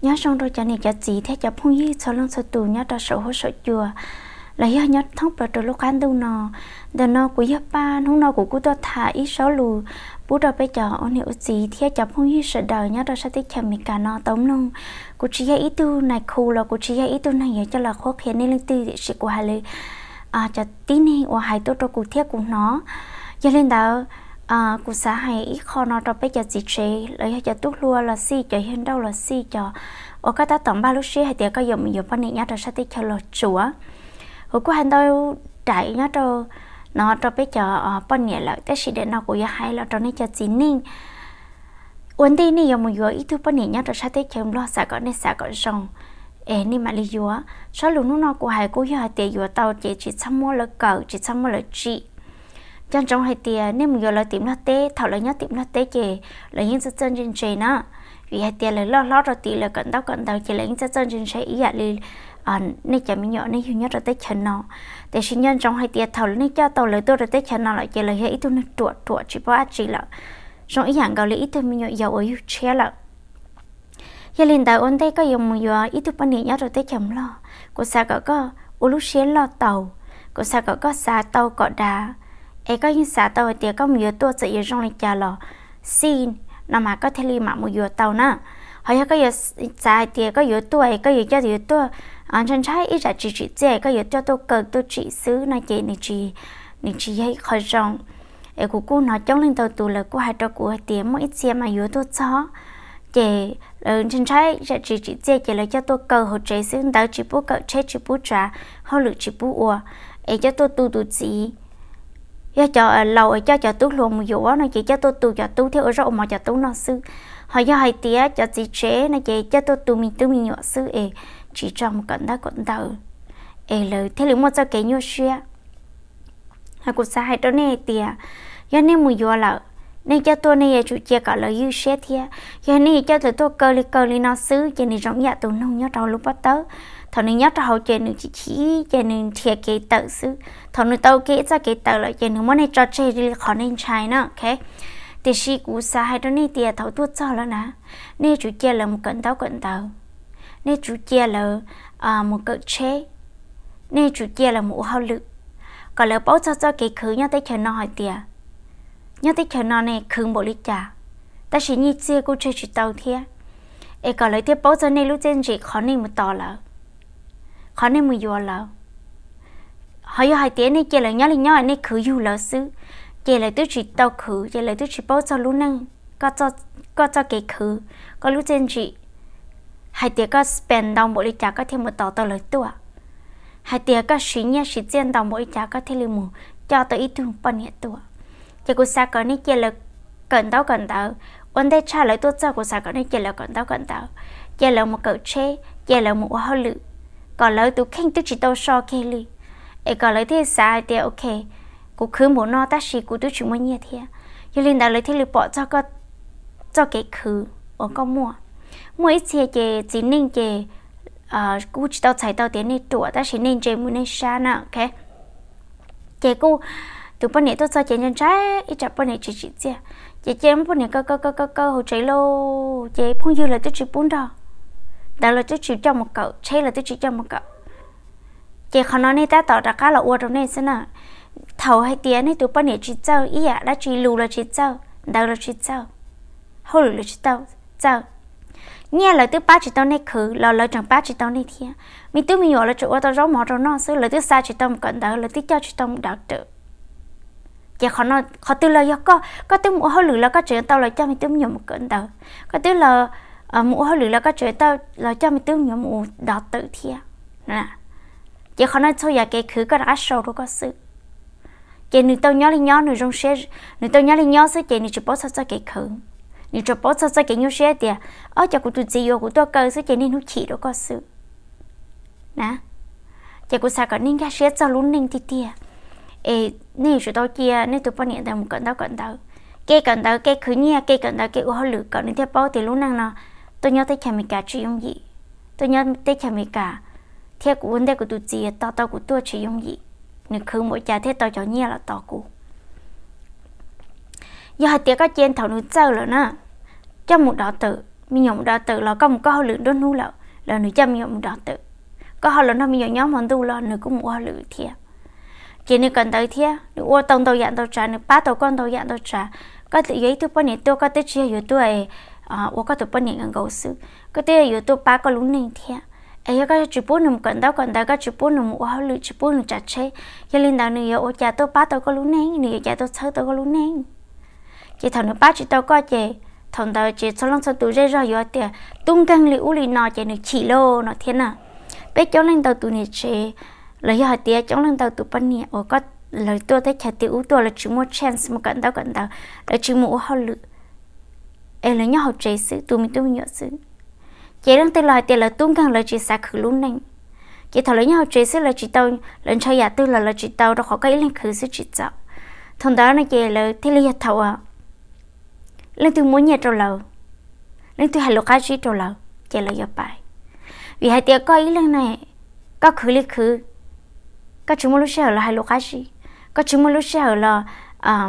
Nyob zoo rau cov niam cov txiv thiab cov phooj ywg txhua leej txhua tus nyob rau saum huab saum cua, los yog nyob thoob plaws rau lub qab ntuj no. Ntawm no kuv yog Paj, hnub no kuv kuj tuaj tham ib zaub lus pub rau peb cov ua niam ua txiv thiab cov phooj ywg sawv daws nyob rau sab teb chaws Amelikas no tau mloog. Kuv tsis yog ib tug nais khu los kuv tsis yog ib tug neeg yuav coj los qhuab qhia nej leej twg, tiam sis kuv hais li cov tib neeg uas hais tuaj rau kuv thiab kuv hnov. Yog li ntawd, kuv xav hais ib qho no rau peb cov txiv tsev los yog cov tub hluas los xij, cov yawg nrauj los xij, cov uas koj tab tom npaj lub siab hais tias koj yuav mus yuav poj niam nyob rau sab teb chaws Los Tsuas. Kuv kuj hais ntau daim nyob rau no rau peb cov poj niam lawm, tab sis daim no kuv yuav hais los rau nej cov txiv neej. Ua ntej nej yuav mus yuav ib tug poj niam nyob rau sab teb chaws Nplog, xav kom nej xav kom zoo es nej mam li yuav. Zaj lus hnub no kuv hais kuj yog hais tias yuav tau ces tsis txhob muab lawv kawm, tsis txhob muab lawv tsim. Nco ntsoov hais tias nej mus yuav lawv tim Nplog teb, thaum lawv nyob tim Nplog teb ces lawv yeej txawj txawj ntse ntse na, vim hais tias lawv loj hlob rau tid, lawv kawm ntaub kawm ntawv ces lawv yeej txawj txawj ntse ntse ib yam li nej cov me nyuam nej yug nyob rau teb chaws no. Tiam sis nco ntsoov hais tias thaum nej coj tau lawv tuaj rau teb chaws no lawm ces lawv yog ib tug neeg ruam ruam tsis paub dab tsi lawm, zoo ib yam nkaus li ib tug me nyuam yaus uas yug tshiab lawm. Yog li ntawd ua ntej koj yuav mus yuav ib tug poj niam nyob rau teb chaws Nplog, kuv xav kom koj ua lub siab loj tau, kuv xav kom koj xav tau kom dav, es koj yeej xav tau hais tias koj mus yuav tuaj txawm yuav zoo li cas los xij no mas koj thiaj li mam mus yuav tau na. Ho yog koj yuav xav hais tias koj yuav tuaj es koj yuav coj yuav tuaj ntshai ntshai ib zam tsis tsim txiaj, koj yuav coj tuaj kaw tuaj tsim xwb no ces nws tsis yog ib qho zoo. Es kuv kuj hnov coob leej ntau tus lawv kuj hais rau kuv hais tias muaj ib txhia mas yuav tuaj txog ces lawv ntshai ntshai zam tsis tsim txiaj ces lawv coj tuaj kaw hauv tsev xwb, ntawv tsis pub kawm, tsheb tsis pub tsav, hauj lwm tsis pub ua, es coj tuaj tu tus txiv. Yog cov laus es coj cov tub hluas mus yuav no ces coj tuaj tu cov tub thiab ua zaub ua mov cov tub noj xwb. Ho yog hais tias cov txiv tsev no ces coj tuaj tu me tub me nyuam xwb es tsis tso mus kawm ntaub kawm ntawv, es lawv thiaj li muaj txoj kev nyuaj siab. Kuv xav hais rau nej hais tias yog nej mus yuav lawm, nej coj tuaj nej yuav tsum cia kom lawv ywj siab thiab. Yog nej coj lawv tuaj kaw li kaw li no xwb ces nws zoo ib yam tus noog nyob rau lub pob tawb. Thaum nws nyob rau hauv ces nws chim chim ces nws nrhiav kev tawm xwb. Thaum nws tau kev txoj kev tawm lawm ces nws muab nej tso tseg li qhov nej ntshai na, ok. Tiam sis kuv xav hais rau nej tias thaum tuaj txog lawm na, nej yuav tsum cia lawv mus kawm ntaub kawm ntawv, nej yuav tsum cia lawv mus kawm tsheb, nej yuav tsum cia lawv mus ua hauj lwm, kom lawv paub txog txoj kev khwv nyob teb chaws no hais tias nyob teb chaws no ne khwv npaum li cas, tab sis nyiaj txiag kuj tseg tsis tau thiab. Es kom lawv thiaj paub txog nej lub txiaj ntsim qhov nej mus tos lawv, qhov nej mus yuav lawv. Ho yog hais tias nej cia lawv nyob li nyob, nej khwv yug lawv xwb, ces lawv twb tsis tau khwv ces lawv twb tsis paub txog lub neej, koj txoj kev khwv, koj lub txiaj ntsim, hais tias koj spend ntau npaum li cas koj thiaj mus tos tau lawv tuaj, hais tias koj siv nyiaj siv txiaj ntau npaum li cas koj thiaj li mus coj tau ib tug poj niam tuaj. Ces kuv xav kom nej cia lawv kawm ntaub kawm ntawv. Ua ntej tshaj lawv tuaj txog kuv xav kom nej cia lawv kawm ntaub kawm ntawv, cia lawv mus kawm tsheb, cia lawv mus ua hauj lwm, kom lawv tus kheej twb tsis tau so kiag li, es kom lawv thiaj xav hais tias ok, kuv khwv npaum no tab sis kuv twb tsis muaj nyiaj thiab. Yog li ntawd lawv thiaj li pom txog txoj kev khwv uas koj muaj. Muaj ib txhia ces txiv neej ces kuj tsis tau txhais tau tias nej ruam tab sis nej ntse mus nej sab na, ok. Ces kuj tus poj niam tuaj txog ces ntshai ntshai ib tsam poj niam tsis tsim txiaj, ces cia muab poj niam kaw kaw kaw kaw kaw hauv tsev lauj, ces phooj ywg lawv twb tsis pub nrog, ntawv lawv twb tsis coj mus kawm, tsheb lawv twb tsis coj mus kawm. Ces qhov no nej tab tom rov qab los ua rau nej xwb na. Thaum hais tias nej tus poj niam tsis txawj ib yam dab tsi, lus los tsis txawj, ntawv los tsis txawj, hauj lwm los tsis tau txawj, nyiaj lawv twb pab tsis tau nej khwv los lawv tseem pab tsis tau nej thiab. Me tub me nyuam lawv tseem ua tau zaub mov rau noj xwb, lawv twb xa tsis tau mus kawm ntawv, lawv twb coj tsis tau mus doctor. Ces qhov no qhov twg los yog koj, koj twb mus ua hauj lwm los koj tseem yuav tau los coj me tub me nyuam mus kawm ntawv, koj twb los mus ua hauj lwm los koj tseem yuav tau los coj me tub me nyuam mus doctor thiab. Ces qhov no txhua yam kev khwv koj rov qab sau rau koj xwb. Ces nws tau nyob li nyob, nws zoo siab, nws tau nyob li nyob xwb ces nws tsis paub txog txoj kev khwv. Nws tsuas paub txog txoj kev nyuaj siab tias, ob, cov kuv tus txiv yuav kuv tuaj kaw xwb ces niaj hnub chim rau koj xwb na. Ces kuv xav kom nej nkag siab txog lub neej tiag tiag, es nej yuav tsum tau cia nej tus poj niam ntawd mus kawm ntaub kawm ntawv. Kev kawm ntawv, kev khwv nyiaj, kev kawm ntawv, kev ua hauj lwm kom nws thiaj paub tias lub neej no tuaj nyob teb chaws Amelikas tsis yooj yim. Tuaj nyob teb chaws Amelikas thiab kuv ua ntej kuv tus txiv tos tau kuv tuaj tsis yooj yim. Nws khwv npaum cas thiaj tau cov nyiaj los tos kuv. Yog hais tias koj cia thaum nws txawj lawm na, coj mus doctor, me nyuam mus dov tawm los koj mus koj hauj lwm nruab hnub lawm los nws coj me nyuam mus dov tawm. Koj ho los nrog me nyuam nyob hmo ntuj los nws kuj mus ua hauj lwm thiab. Ces nws kawm ntawv thiab nws ua tau ntau yam ntau tsav, nws pab tau koj ntau yam ntau tsav. Koj yog ib tug poj niam tuaj, koj twb tsis yog yuav tuaj ua koj tus poj niam nkaus xwb, koj twb yog yuav tuaj pab koj lub neej thiab. Es yog koj tsis pub nws mus kawm ntaub kawm ntawv, koj tsis pub nws mus ua hauj lwm, tsis pub nws tsav tsheb, yog li ntawd nws yuav ua cas tuaj pab tau koj lub neej, nws yuav ua cas tuaj txhawb tau koj lub neej? Ces thaum nws pab tsis tau koj ces thaum ntawd ces txhua leej txhua tus zej zog yuav tias tub nkeeg li ub li no ces nws chim lauj no thiab na. Peb coob leej ntau tus niam tsev los yog hais tias coob leej ntau tus poj niam uas koj, lawv tuaj teb chaws tim ub tuaj lawv tsis muaj chance mus kawm ntaub kawm ntawv, lawv tsis mus ua hauj lwm, es lawv nyob hauv tsev xwb tu me tub me nyuam xwb. Ces leej twg los hais tias lawv tub nkeeg lawv tsis xav khwv lub neej. Ces thaum lawv nyob hauv tsev xwb lawv tsis tau, lawv ntshaw yam twg los lawv tsis tau rau qhov koj ib leeg khwv xwb tsis txaus. Thaum ntawd no ces lawv thiaj li yog thaum uas leej twg muab nyiaj rau lawv, leej twg hais lus qab zib rau lawv ces lawv yuav pais. Vim hais tias koj ib leeg ne, koj khwv li khwv, koj tsis muaj lub sij hawm los hais lus qab zib, koj tsis muaj lub sij hawm los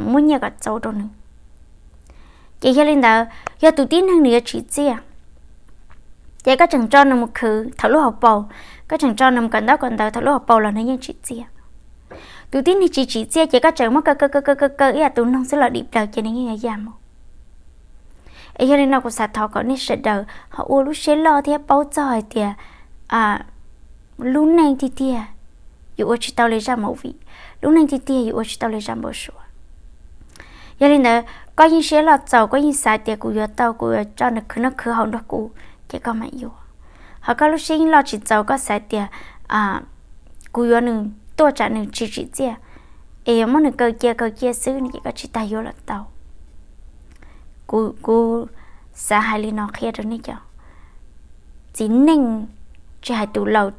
muab nyiaj kom txaus rau nws. Ces yog li ntawd yog tus tib neeg nws yuav tsim txiaj, ces koj tseem tso nws mus khwv thaum lub hauv paus, koj tseem tso nws mus kawm ntaub kawm ntawv thaum lub hauv paus los nws yeej tsim txiaj. Tus tib neeg tsis tsim txiaj ces koj tseem muab kaw kaw kaw kaw kaw ib yam tus noog xwb los dim plaws ces nws yeej yuav yam mus. Es yog li no kuv xav thov kom nej sawv daws ho ua lub siab loj thiab paub txog hais tias lub neej tiag tiag yuav ua tsis tau li zaj movie, lub neej tiag tiag yuav ua tsis tau li zaj npau suav. Yog li ntawd koj yeej siab loj txaus koj yeej xav tias kuv yuav tau, kuv yuav tso nws khwv noj khwv haus nrog kuv, ces koj mam yuav. Ho koj lub siab yeej loj tsis txaus koj xav tias kuv yuav nws tuaj tsam nws tsis tsim txiaj, es yuav muab nws kaw cia kaw cia xwb no ces koj tsis tas yuav los tau. Kuv, kuv xav hais li no qhia rau nej cov txiv neej, tsis hais tus laus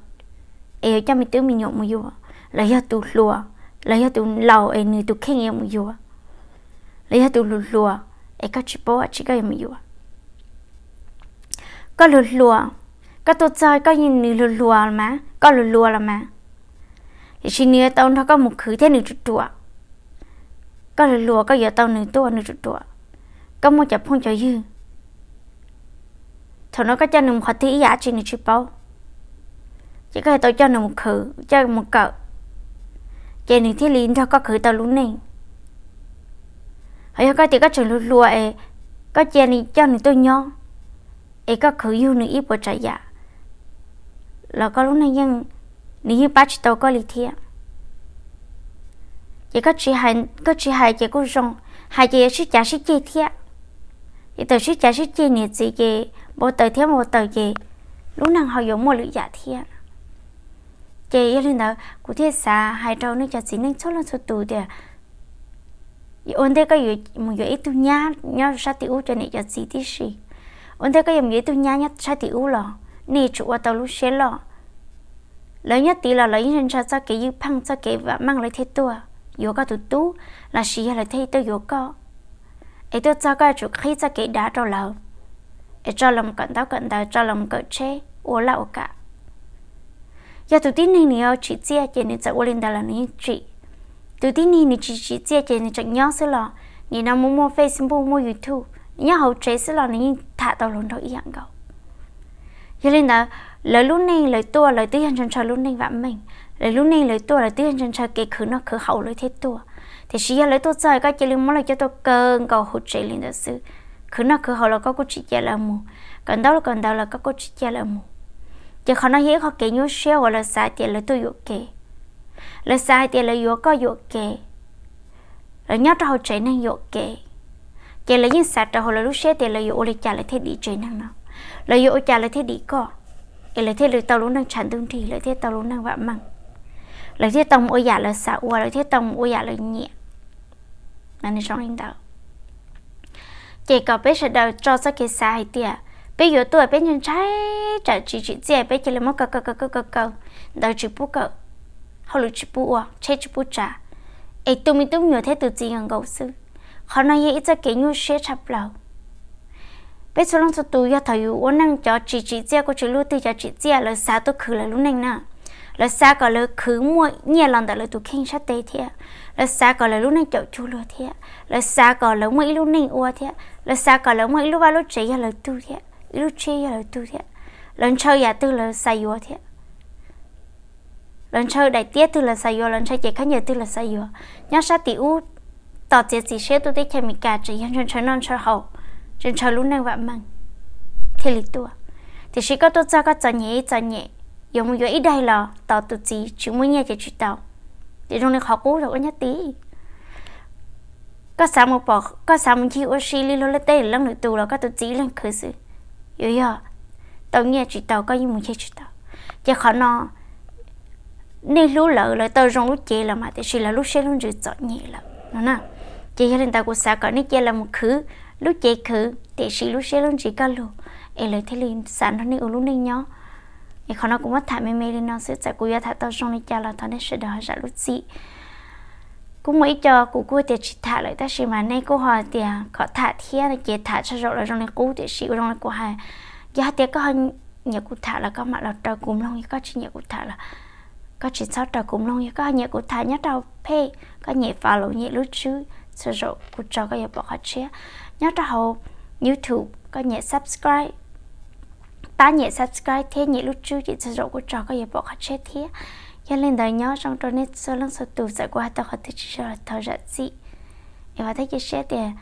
es yuav coj me tub me nyuam mus yuav, los yog tus hluas, los yog tus laus es nws tus kheej yuav mus yuav, los yog tus hluas hluas es koj tsis paub tsis koj yuav mus yuav. Koj hluas hluas, koj tuaj txog koj, nws hluas hluas los mas, koj hluas hluas los mas, tiam sis nws yuav tau nrog koj mus khwv thiab nws ruam ruam. Koj hluas hluas koj yuav tau nws tuaj nws ruam ruam, koj muaj cov phooj cov ywg, thaum no koj coj nws mus qhov twg ib yam dab tsi nws tsis paub, ces koj yuav tau coj nws mus khwv coj mus kawm, ces nws thiaj li nrog koj khwv tau lub neej. Ho yog koj tias koj tseem hluas hluas es koj cia li coj nws tuaj nyob, es koj khwv yug nws ib puas tsav yam, los koj lub neej yeej, nws yeej pab tsis tau koj li thiab. Ces koj tsis hais ces kuj zoo, hais ces yuav sib cav sib ceg thiab. Ces thaum sib cav sib ceg niam txiv ces npau taws thiab npau taws ces lub neej ho yuav muaj lwm yam thiab. Ces yog li ntawd kuv thiaj xav hais rau nej cov txiv neej txhua leej txhua tus tias ua ntej koj yuav mus yuav ib tug nyab nyob sab tim ub cov niam cov txiv tib si, ua ntej koj yuav mus yuav ib tug nyab nyob sab tim ub los nej tsum ua tau lub siab loj. Lawv nyob tid los lawv yeej ntshaw txoj kev ywj pheej txoj kev vam meej lawv thiaj tuaj yuav koj tus tub, lossis yog lawv thiaj tuaj yuav koj. Es tuaj txog koj yuav tsum qhib txoj kev dav rau lawv, es tso lawv mus kawm ntaub kawm ntawv, tso lawv mus kawm tsheb ua laj ua kam. Yog tus tib neeg nws yuav tsim txiaj ces nws txawm ua li ntawd los nws yeej tsim. Tus tib neeg nws tsis tsim txiaj ces nws tseem nyob xwb los, nim no muaj muaj Facebook muaj YouTube, nws nyob hauv tsev xwb los nws yeej tham tau hluas nraug ib yam nkaus. Yog li ntawd, lawv lub neej lawv tuaj lawv twb yog ntshaw ntshaw lub neej vam meej, lawv lub neej lawv tuaj lawv twb yog ntshaw ntshaw kev khwv noj khwv haus lawv thiaj tuaj. Tiam sis yog lawv tuaj txog koj cia li muab lawv coj tuaj kaw nkaus hauv tsev li ntawd xwb, khwv noj khwv haus los koj kuj tsis cia lawv mus, kawm ntaub kawm ntawv los koj kuj tsis cia lawv mus. Ces qhov no yog ib qho kev nyuaj siab uas lawv xav tias lawv tuaj yuam kev, lawv xav hais tias lawv yuav koj yuam kev. Lawv nyob rau hauv tsev neeg yuam kev, ces lawv yeej xav rau hauv lawv lub siab tias lawv yuav ua li cas lawv thiaj dim tsev neeg no, lawv yuav ua cas lawv thiaj dim koj, es lawv thiaj li tau lub neej tshav ntuj nrig, lawv thiaj tau lub neej vam meej, lawv thiaj tau mus ua yam lawv xav ua, lawv thiaj tau mus ua yam lawv nyiam. Ces kom peb sawv daws tso txoj kev xav hais tias peb yuav tuaj peb ntshai ntshai tsam tsis tsim txiaj peb cia li muab kaw kaw kaw kaw kaw, ntawv tsis pub kawm, hauj lwm tsis pub ua, tsheb tsis pub tsav, es tu me tub me nyuam thiab tu txiv nkaus nkaus xwb. Qhov no yog ib txoj kev nyuaj siab tshaj plaws. Peb txhua leej txhua tus yog thaum yus ua neej cov tsis tsim txiaj kuj tsis luaj twg cov tsim txiaj, lawv xav tuaj khwv lawv lub neej na. Lawv xav kom lawv khwv muaj nyiaj los ntawm lawv tus kheej sab tes thiab, lawv xav kom lawv lub neej caum cuag luag thiab, lawv xav kom lawv muaj ib lub neej ua thiab, lawv xav kom lawv muaj ib lub vaj lub tsev yog lawv tug thiab. ib lub tsheb yog lawv tug thiab. Lawv ntshaw yam twg lawv xav yuav thiab. Lawv ntshaw daim tiab twg lawv xav yuav, lawv ntshaw cev khaub ncaws twg lawv xav yuav. Nyob sab tim ub tos txiav txim siab tuaj teb chaws Amelikas tseem yog ntshaw ntshaw noj ntshaw haus, ntshaw ntshaw lub neej vam meej thiaj li tuaj. Tiam sis koj tuaj txog koj txom nyem ib txom nyem, yuav mus yuav ib daig los tos tus txiv tsis muaj nyiaj ces tsis tau. Ces zoo li qhov qub rau koj nyob tid. Koj xav mus pom, koj xav mus ncig ua si li luag tej leej lwm tus los koj tus txiv ib leeg khwv xwb. Yuav yog tau nyiaj tsis tau koj yeej mus ncig tsis tau. Ces qhov no nej hlub lawv, lawv tau zoo lub cev lawm mas tiam sis lawv lub siab lub ntsws txom nyem lawm no na. Ces yog li ntawd kuv xav kom nej cia lawv mus khwv lub cev khwv tiam sis lub siab lub ntsws kaj lug, es lawv thiaj li xav nrog nej ua lub neej nyob. Es qhov no kuv muab tham me me li no xwb, txawm kuv yuav tham tau zoo li cas los thov nej sawv daws ho zam lub txim. Kuj muaj ib co kuv kuj tias tsis tham lawm tab sis mas nej kuj ho tias kom tham thiab no ces tham tshaj zaum los zoo li qub, tiam sis ua zoo li kuv hais, yog hais tias koj nyiam kuv tham los koj mam los raws kuv mloog, yog koj tsis nyiam kuv tham los koj tsis txhob raws kuv mloog. Yog koj nyiam kuv tham nyob rau page, koj nyem follow, nyem lub tswb, txhua zaum kuv tso koj yuav pom qhov tshiab. Nyob rau hauv YouTube koj nyem subscribe, pab nyem subscribe thiab nyem lub tswb ces txhua zaum kuv tso koj yuav pom qhov tshiab thiab. Yog li ntawd nyob zoo rau nej txhua leej txhua tus, txawm kuv hais tau qhov twg tsis zoo los thov zam txim. Es vam thiab cia siab tias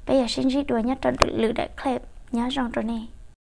peb yuav sib ntsib dua nyob rau lwm daim clip. Nyob zoo rau nej.